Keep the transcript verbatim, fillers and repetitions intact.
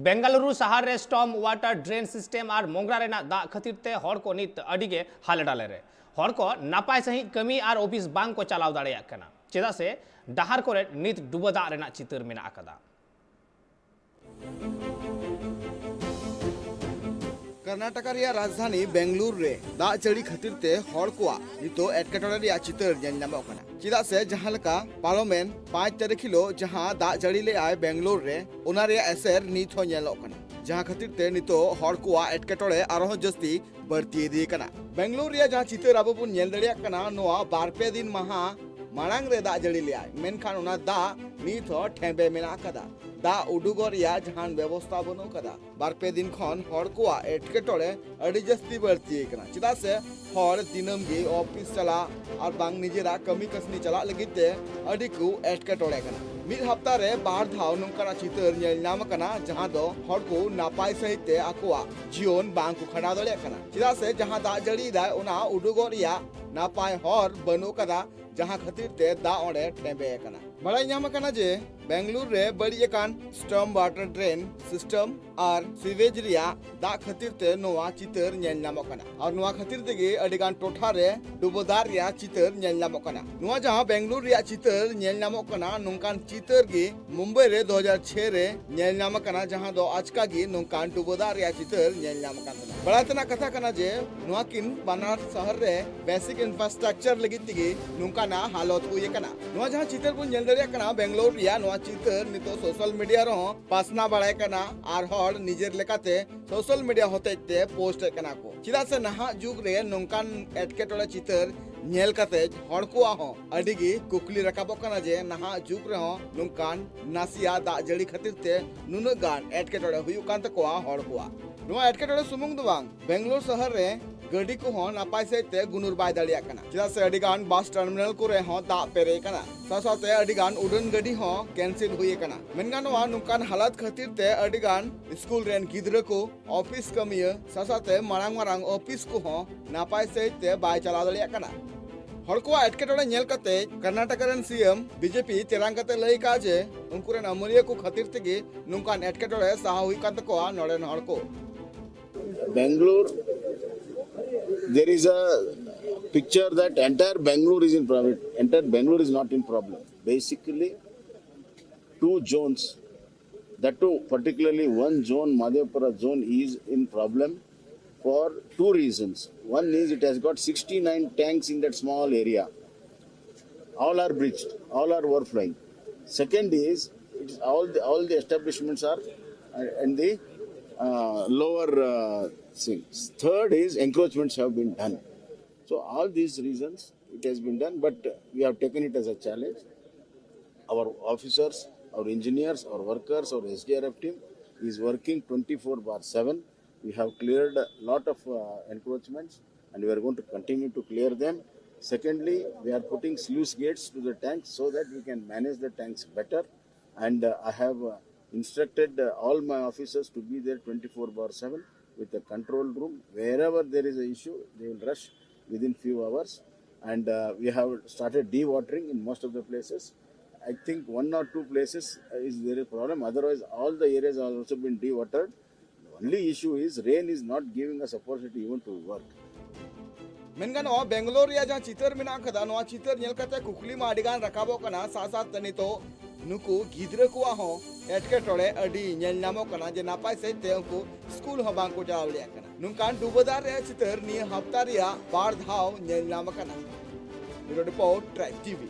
ᱵᱮᱝᱜᱟᱞᱩᱨᱩ ᱥᱟᱦᱟᱨ ᱨᱮ storm water drain system ᱟᱨ ᱢᱚᱜᱽᱨᱟ ᱨᱮᱱᱟᱜ ᱫᱟᱜ ᱠᱷᱟᱹᱛᱤᱨ ᱛᱮ ᱦᱚᱲ ᱠᱚ ᱱᱤᱛ ᱟᱹᱰᱤ ᱜᱮ ᱦᱟᱞᱮ ᱰᱟᱞᱮ ᱨᱮ᱾ ᱦᱚᱲ ᱠᱚ ᱱᱟᱯᱟᱭ ᱥᱟᱺᱦᱤᱡ ᱠᱟᱹᱢᱤ ᱟᱨ ᱚᱯᱷᱤᱥ ᱵᱟᱝ ᱠᱚ ᱪᱟᱞᱟᱣ ᱫᱟᱲᱮᱭᱟᱜ ᱠᱟᱱᱟ, ᱪᱮᱫᱟᱜ ᱥᱮ ᱰᱟᱦᱟᱨ ᱠᱚᱨᱮ ᱱᱤᱛ ᱰᱩᱵᱟᱹ ᱫᱟᱜ ᱨᱮᱱᱟᱜ ᱪᱤᱛᱟᱹᱨ ᱢᱮᱱᱟᱜ ᱟᱠᱟᱫᱟ᱾ ᱠᱚᱨᱱᱟᱴᱚᱠ ᱨᱮᱭᱟᱜ ᱨᱟᱡᱽᱫᱷᱟᱱᱤ ᱵᱮᱝᱜᱟᱞᱩᱨᱩ ᱨᱮ ᱫᱟᱜ ᱡᱟᱹᱲᱤ ᱠᱷᱟᱹᱛᱤᱨ ᱛᱮ ᱦᱚᱲ ᱠᱚᱣᱟᱜ ᱱᱤᱛᱚᱜ ᱮᱴᱠᱮᱴᱚᱬᱮ ᱨᱮᱭᱟᱜ ᱪᱤᱛᱟᱹᱨ ᱧᱮᱞ ᱧᱟᱢᱚᱜ ᱠᱟᱱᱟ᱾ ᱪᱮᱫᱟᱜ ᱥᱮ ᱡᱟᱦᱟᱸ ᱞᱮᱠᱟ ᱯᱟᱨᱚᱢᱮᱱ ᱯᱟᱸᱪ ᱛᱟᱹᱨᱤᱠᱷ ᱦᱤᱞᱳᱜ ᱡᱟᱦᱟᱸ ᱫᱟᱜ ᱡᱟᱹᱲᱤ ᱞᱮᱫᱟᱭ ᱵᱮᱝᱜᱟᱞᱩᱨᱩ ᱨᱮ, ᱚᱱᱟ ᱨᱮᱭᱟᱜ ᱮᱥᱮᱨ ᱱᱤᱛ ᱦᱚᱸ ᱧᱮᱞᱚᱜ ᱠᱟᱱᱟ, ᱡᱟᱦᱟᱸ ᱠᱷᱟᱹᱛᱤᱨ ᱛᱮ ᱱᱤᱛᱚᱜ ᱦᱚᱲ ᱠᱚᱣᱟᱜ ᱮᱴᱠᱮᱴᱚᱬᱮ ᱟᱨᱦᱚᱸ ᱡᱟᱹᱥᱛᱤ ᱵᱟᱹᱲᱛᱤ ᱤᱫᱤ ᱠᱟᱱᱟ᱾ ᱵᱮᱝᱜᱟᱞᱳᱨ ᱨᱮᱭᱟᱜ ᱡᱟᱦᱟᱸ ᱪᱤᱛᱟᱹᱨ ᱟᱵᱚ ᱵᱚᱱ ᱧᱮᱞ ᱫᱟᱲᱮᱭᱟᱜ ᱠᱟᱱᱟ, ᱱᱚᱣᱟ ᱵᱟᱨ ᱯᱮ ᱫᱤᱱ ᱢᱟᱦᱟ ᱢᱟᱲᱟᱝ ᱨᱮ ᱫᱟᱜ ᱡᱟᱹᱲᱤ ᱞᱮᱫᱟᱭ, ᱢᱮᱱᱠᱷᱟᱱ ᱚᱱᱟ ᱫᱟᱜ ᱱᱤᱛ ᱦᱚᱸ ᱴᱷᱮᱸᱵᱮ ᱢᱮᱱᱟᱜ ᱟᱠᱟᱫᱟ᱾ ᱫᱟᱜ ᱩᱰᱩᱠᱚᱜ ᱨᱮᱭᱟᱜ ᱡᱟᱦᱟᱱ ᱵᱮᱵᱚᱥᱛᱷᱟ ᱵᱟᱹᱱᱩᱜ ᱟᱠᱟᱫᱟ᱾ ᱵᱟᱨ ᱯᱮ ᱫᱤᱱ ᱠᱷᱚᱱ ᱦᱚᱲ ᱠᱚᱣᱟᱜ ᱮᱴᱠᱮᱴᱚᱬᱮ ᱟᱹᱰᱤ ᱡᱟᱹᱥᱛᱤ ᱵᱟᱹᱲᱛᱤ ᱟᱠᱟᱱᱟ, ᱪᱮᱫᱟᱜ ᱥᱮ ᱦᱚᱲ ᱫᱤᱱᱟᱹᱢ ᱜᱮ ᱚᱯᱷᱤᱥ ᱪᱟᱞᱟᱜ ᱟᱨ ᱵᱟᱝ ᱱᱤᱡᱮᱨᱟᱜ ᱠᱟᱹᱢᱤ ᱠᱟᱹᱥᱱᱤ ᱪᱟᱞᱟᱜ ᱞᱟᱹᱜᱤᱫ ᱛᱮ ᱟᱹᱰᱤ ᱠᱚ ᱮᱴᱠᱮᱴᱚᱬᱮ ᱠᱟᱱᱟ᱾ ᱢᱤᱫ ᱦᱟᱯᱛᱟ ᱨᱮ ᱵᱟᱨ ᱫᱷᱟᱣ ᱱᱚᱝᱠᱟᱱᱟᱜ ᱪᱤᱛᱟᱹᱨ ᱧᱮᱞ ᱧᱟᱢ ᱟᱠᱟᱱᱟ, ᱡᱟᱦᱟᱸ ᱫᱚ ᱦᱚᱲ ᱠᱚ ᱱᱟᱯᱟᱭ ᱥᱟᱺᱦᱤᱡ ᱛᱮ ᱟᱠᱚᱣᱟᱜ ᱡᱤᱭᱚᱱ ᱵᱟᱝ ᱠᱚ ᱠᱷᱟᱸᱰᱟᱣ ᱫᱟᱲᱮᱭᱟᱜ ᱠᱟᱱᱟ, ᱪᱮᱫᱟᱜ ᱥᱮ ᱡᱟᱦᱟᱸ ᱫᱟᱜ ᱡᱟᱹᱲᱤᱭᱮᱫᱟᱭ, ᱚᱱᱟ ᱩᱰᱩᱠᱚᱜ ᱨᱮᱭᱟᱜ ᱱᱟᱯᱟᱭ ᱦᱚᱨ ᱵᱟᱹᱱᱩᱜ ᱟᱠᱟᱫᱟ, ᱡᱟᱦᱟᱸ ᱠᱷᱟᱹᱛᱤᱨ ᱛᱮ ᱫᱟᱜ ᱚᱸᱰᱮ ᱴᱷᱮᱸᱵᱮ ᱟᱠᱟᱱᱟ᱾ ᱵᱟᱲᱟᱭ ᱧᱟᱢ ᱟᱠᱟᱱᱟ ᱡᱮ ᱵᱮᱝᱜᱟᱞᱩᱨᱩ ᱨᱮ ᱵᱟᱹᱲᱤᱡ ᱟᱠᱟᱱ storm water drain system ᱟᱨ sewage ᱨᱮᱭᱟᱜ ᱫᱟᱜ ᱠᱷᱟᱹᱛᱤᱨ ᱛᱮ ᱱᱚᱣᱟ ᱪᱤᱛᱟᱹᱨ ᱧᱮᱞ ᱧᱟᱢᱚᱜ ᱠᱟᱱᱟ᱾ ᱟᱨ ᱱᱚᱣᱟ ᱠᱷᱟᱹᱛᱤᱨ ᱛᱮᱜᱮ ᱟᱹᱰᱤ ᱜᱟᱱ ᱴᱚᱴᱷᱟ ᱨᱮ ᱰᱩᱵᱟᱹ ᱫᱟᱜ ᱨᱮᱭᱟᱜ ᱪᱤᱛᱟᱹᱨ ᱧᱮᱞ ᱧᱟᱢᱚᱜ ᱠᱟᱱᱟ᱾ ᱱᱚᱣᱟ ᱡᱟᱦᱟᱸ ᱵᱮᱝᱜᱟᱞᱩᱨᱩ ᱨᱮᱭᱟᱜ ᱪᱤᱛᱟᱹᱨ ᱧᱮᱞ ᱧᱟᱢᱚᱜ ᱠᱟᱱᱟ, ᱱᱚᱝᱠᱟᱱ ᱪᱤᱛᱟᱹᱨ ᱜᱮ ᱢᱩᱢᱵᱟᱭ ᱨᱮ ᱫᱩ ᱦᱟᱡᱟᱨ ᱪᱷᱚᱭ ᱨᱮ ᱧᱮᱞ ᱧᱟᱢ ᱟᱠᱟᱱᱟ, ᱡᱟᱦᱟᱸ ᱫᱚ ᱟᱪᱠᱟ ᱜᱮ ᱱᱚᱝᱠᱟᱱ ᱰᱩᱵᱟᱹ ᱫᱟᱜ ᱨᱮᱭᱟᱜ ᱪᱤᱛᱟᱹᱨ ᱧᱮᱞ ᱧᱟᱢ ᱟᱠᱟᱱ ᱛᱟᱦᱮᱱᱟ᱾ ᱵᱟᱲᱟᱭ ᱛᱮᱱᱟᱜ ᱠᱟᱛᱷᱟ ᱠᱟᱱᱟ ᱡᱮ ᱱᱚᱣᱟ ᱠᱤᱱ ᱵᱟᱱᱟᱨ ᱥᱚᱦᱚᱨ ᱨᱮ basic infrastructure ᱞᱟᱹᱜᱤᱫ ᱛᱮᱜᱮ ᱱᱚᱝᱠᱟᱱᱟᱜ ᱦᱟᱞᱚᱛ ᱦᱩᱭ ᱟᱠᱟᱱᱟ᱾ ᱱᱚᱣᱟ ᱡᱟᱦᱟᱸ ᱪᱤᱛᱟᱹᱨ ᱵᱚᱱ ᱧᱮᱞ ᱫᱟᱲᱮᱭᱟᱜ ᱠᱟᱱᱟ ᱵᱮᱝᱜᱟᱞᱳᱨ ᱨᱮᱭᱟᱜ, ᱱᱚᱣᱟ ᱪᱤᱛᱟᱹᱨ ᱱᱤᱛᱚᱜ social media ᱨᱮᱦᱚᱸ ᱯᱟᱥᱱᱟᱣ ᱵᱟᱲᱟᱭ ᱠᱟᱱᱟ ᱟᱨ ᱦᱚᱲ ᱱᱤᱡᱮᱨ ᱞᱮᱠᱟᱛᱮ social media ᱦᱚᱛᱮᱡ ᱛᱮ post ᱮᱫ ᱠᱟᱱᱟ ᱠᱚ᱾ ᱪᱮᱫᱟᱜ ᱥᱮ ᱱᱟᱦᱟᱜ ᱡᱩᱜᱽ ᱨᱮ ᱱᱚᱝᱠᱟᱱ ᱮᱴᱠᱮᱴᱚᱬᱮ ᱪᱤᱛᱟᱹᱨ ᱧᱮᱞ ᱠᱟᱛᱮ ᱦᱚᱲ ᱠᱚᱣᱟᱜ ᱦᱚᱸ ᱟᱹᱰᱤ ᱜᱮ ᱠᱩᱠᱞᱤ ᱨᱟᱠᱟᱵᱚᱜ ᱠᱟᱱᱟ ᱡᱮ ᱱᱟᱦᱟᱜ ᱡᱩᱜᱽ ᱨᱮᱦᱚᱸ ᱱᱚᱝᱠᱟᱱ ᱱᱟᱥᱮᱭᱟᱜ ᱫᱟᱜ ᱡᱟᱹᱲᱤ ᱠᱷᱟᱹᱛᱤᱨ ᱛᱮ ᱱᱩᱱᱟᱹᱜ ᱜᱟᱱ ᱮᱴᱠᱮᱴᱚᱬᱮ ᱦᱩᱭᱩᱜ ᱠᱟᱱ ᱛᱟᱠᱚᱣᱟ ᱦᱚᱲ ᱠᱚᱣᱟᱜ᱾ ᱱᱚᱣᱟ ᱮᱴᱠᱮᱴᱚᱬᱮ ᱥᱩᱢᱩᱝ ᱫᱚ ᱵᱟᱝ, ᱵᱮᱝᱜᱟᱞᱳᱨ ᱥᱚᱦᱚᱨ ᱨᱮ ᱜᱟᱹᱰᱤ ᱠᱚᱦᱚᱸ ᱱᱟᱯᱟᱭ ᱥᱟᱺᱦᱤᱡ ᱛᱮ ᱜᱩᱱᱩᱨ ᱵᱟᱭ ᱫᱟᱲᱮᱭᱟᱜ ᱠᱟᱱᱟ, ᱪᱮᱫᱟᱜ ᱥᱮ ᱟᱹᱰᱤ ᱜᱟᱱ bus terminal ᱠᱚᱨᱮ ᱦᱚᱸ ᱫᱟᱜ ᱯᱮᱨᱮᱡ ᱟᱠᱟᱱᱟ, ᱥᱟᱶ ᱥᱟᱶᱛᱮ ᱟᱹᱰᱤ ᱜᱟᱱ ᱩᱰᱟᱹᱱ ᱜᱟᱹᱰᱤ ᱦᱚᱸ cancel ᱦᱩᱭ ᱟᱠᱟᱱᱟ᱾ ᱢᱮᱱ ᱜᱟᱱᱚᱜᱼᱟ, ᱱᱚᱝᱠᱟᱱ ᱦᱟᱞᱚᱛ ᱠᱷᱟᱹᱛᱤᱨ ᱛᱮ ᱟᱹᱰᱤ ᱜᱟᱱ ᱥᱠᱩᱞ ᱨᱮᱱ ᱜᱤᱫᱽᱨᱟᱹ ᱠᱚ, ᱚᱯᱷᱤᱥ ᱠᱟᱹᱢᱤᱭᱟᱹ, ᱥᱟᱶ ᱥᱟᱶᱛᱮ ᱢᱟᱨᱟᱝ ᱢᱟᱨᱟᱝ ᱚᱯᱷᱤᱥ ᱠᱚᱦᱚᱸ ᱱᱟᱯᱟᱭ ᱥᱟᱺᱦᱤᱡ ᱛᱮ ᱵᱟᱭ ᱪᱟᱞᱟᱣ ᱫᱟᱲᱮᱭᱟᱜ ᱠᱟᱱᱟ᱾ ᱦᱚᱲ ᱠᱚᱣᱟᱜ ᱮᱴᱠᱮᱴᱚᱬᱮ ᱧᱮᱞ ᱠᱟᱛᱮ ᱠᱚᱨᱱᱟᱴᱚᱠ ᱨᱮᱱ ᱥᱤ ᱮᱢ ᱵᱤᱡᱮᱯᱤ ᱛᱮᱨᱟᱝ ᱠᱟᱛᱮ ᱞᱟᱹᱭ ᱠᱟᱜᱼᱟ ᱡᱮ ᱩᱱᱠᱩ ᱨᱮᱱ ᱟᱹᱢᱟᱹᱞᱤᱭᱟᱹ ᱠᱚ ᱠᱷᱟᱹᱛᱤᱨ ᱛᱮᱜᱮ ᱱᱚᱝᱠᱟᱱ ᱮᱴᱠᱮᱴᱚᱬᱮ ᱥᱟᱦᱟᱣ ᱦᱩᱭᱩᱜ ᱠᱟᱱ ᱛᱟᱠᱚᱣᱟ ᱱᱚᱰᱮᱱ ᱦᱚᱲ ᱠᱚ᱾ Bangalore, there is a picture that entire Bangalore is in problem. Entire Bangalore is not in problem. Basically, two zones, that too, particularly one zone, Madhepura zone, is in problem for two reasons. One is it has got sixty-nine tanks in that small area. All are breached, all are overflowing. Second is, it's all the, all the establishments are uh, in the uh, lower uh, things. Third is encroachments have been done. So all these reasons it has been done, but uh, we have taken it as a challenge. Our officers, our engineers, our workers, our S D R F team is working twenty-four bar seven. We have cleared a lot of uh, encroachments and we are going to continue to clear them. Secondly, we are putting sluice gates to the tanks so that we can manage the tanks better. And uh, I have uh, instructed uh, all my officers to be there twenty-four bar seven with a control room. Wherever there is an issue, they will rush within few hours. And uh, we have started dewatering in most of the places. I think one or two places uh, is there a problem. Otherwise, all the areas have also been dewatered. The only issue is rain is not giving us opportunity even to work. ᱢᱮᱱ ᱜᱟᱱᱚᱜᱼᱟ, ᱵᱮᱝᱜᱟᱞᱳᱨ ᱨᱮᱭᱟᱜ ᱡᱟᱦᱟᱸ ᱪᱤᱛᱟᱹᱨ ᱢᱮᱱᱟᱜ ᱟᱠᱟᱫᱟ, ᱱᱚᱣᱟ ᱪᱤᱛᱟᱹᱨ ᱧᱮᱞ ᱠᱟᱛᱮ ᱠᱩᱠᱞᱤ ᱢᱟ ᱟᱹᱰᱤ ᱜᱟᱱ ᱨᱟᱠᱟᱵᱚᱜ ᱠᱟᱱᱟ᱾ ᱥᱟᱶ ᱥᱟᱶᱛᱮ ᱱᱤᱛᱚᱜ ᱱᱩᱠᱩ ᱜᱤᱫᱽᱨᱟᱹ ᱠᱚᱣᱟᱜ ᱦᱚᱸ ᱮᱴᱠᱮᱴᱚᱬᱮ ᱟᱹᱰᱤ ᱧᱮᱞ ᱧᱟᱢᱚᱜ ᱠᱟᱱᱟ ᱡᱮ ᱱᱟᱯᱟᱭ ᱥᱟᱺᱦᱤᱡ ᱛᱮ ᱩᱱᱠᱩ ᱥᱠᱩᱞ ᱦᱚᱸ ᱵᱟᱝ ᱠᱚ ᱪᱟᱞᱟᱣ ᱫᱟᱲᱮᱭᱟᱜ ᱠᱟᱱᱟ᱾ ᱱᱚᱝᱠᱟᱱ ᱰᱩᱵᱟᱹᱫᱟᱨ ᱨᱮᱭᱟᱜ ᱪᱤᱛᱟᱹᱨ ᱱᱤᱭᱟᱹ ᱦᱟᱯᱛᱟ ᱨᱮᱭᱟᱜ ᱵᱟᱨ ᱫᱷᱟᱣ ᱧᱮᱞ ᱧᱟᱢ ᱟᱠᱟᱱᱟ᱾ Bureau Report, Tribe T V.